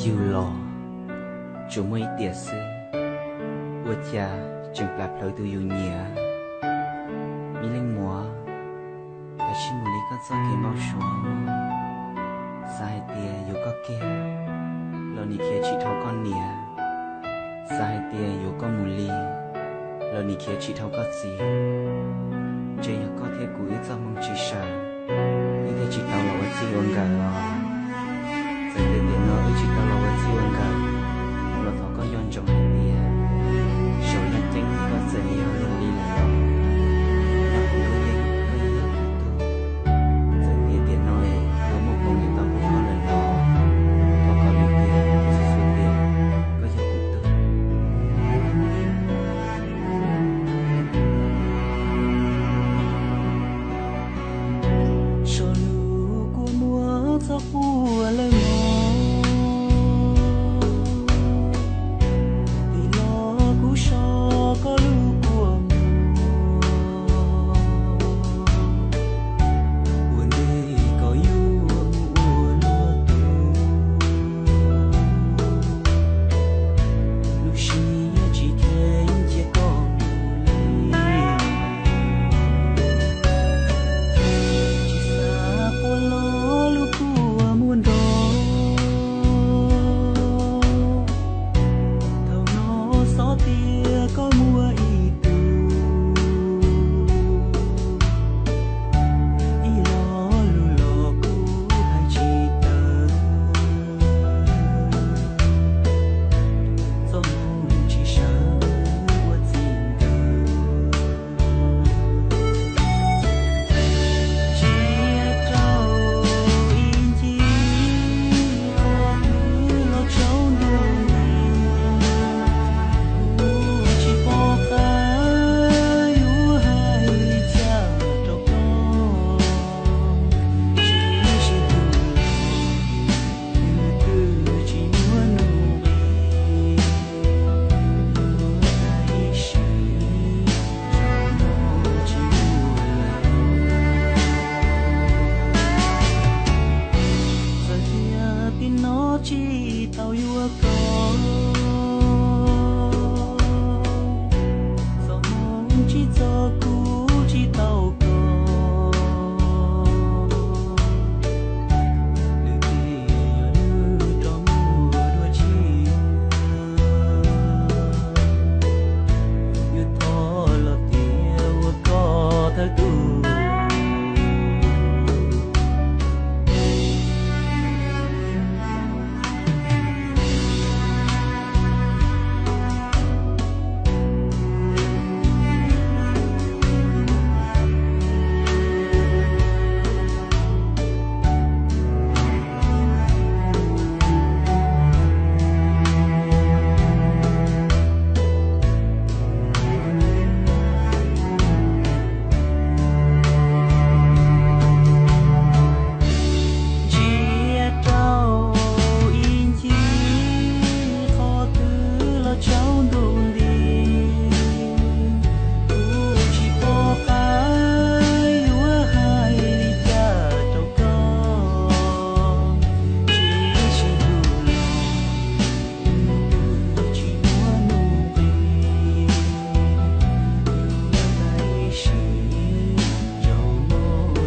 Yug los tsuas muaj ib tiam xwb, ua cas tseem plam plhawv tus yus nyiam. Me leej muam, koj sim mus li koj txoj kev npau suav. Xav hais tias yuav koj kiag los nim khiav tsis dhau koj niam. Xav hais tias yuav koj mus li los nim khiav tsis dhau koj txiv. Ntshe yog koj thiab kuv wb txoj hmoo tsis sawv, wb thiaj tsis tau los ua txij ua nkawm os. Txawm tias tiam no wb tsis tau los ua txij ua nkawm, los thov koj nco ntsoov hais tias saum yaj ceeb koj txawm yog luag li lawm los, mas kuv lub neej koj yeej yog kuv tug. Txawm tias tiam no es yuav muaj hmoo yuav tau pub koj lawm los, thov kom lwm tiam txhua txhua tiam koj yog kuv tug. So lub kua muag txhob quaj lawm mog, tim no kuv so koj lub kua muag, ua ntej koj yuav mus ua luag tug. Lub siab tsis kheev cia koj mus li, tsis xav quaj los lub kua muag nrog. Thaum no xob tias koj muaj ib tug, ib lo lus los kuv hais tsis tawm. Txoj hmoo tsis sawv ua txij nkawm, tsiab rau ib ncig qhov twg los tsaus ntuj nti. Kuv tsis pom qab yuav hais li cas rau koj, tsis sib hlub los twb tsis muaj nuj nqis, yuav tag ib sim zaum no tsis muaj lawm. Txawm tias tim no tsis tau yuav koj, txoj hmoo tsis txog kuv tsis tau koj, lwm tiam yog nws rov mus dua tshiab, yuav thov los tias ua koj thawj tug. Tsiab rau ib ncig qhov twg los tsaus ntuj nti. Kuv tsis pom qab yuav hais li cas rau koj, tsis sib hlub los twb tsis muaj nuj nqis, yuav tag ib sim zaum no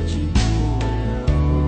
tsis muaj lawm.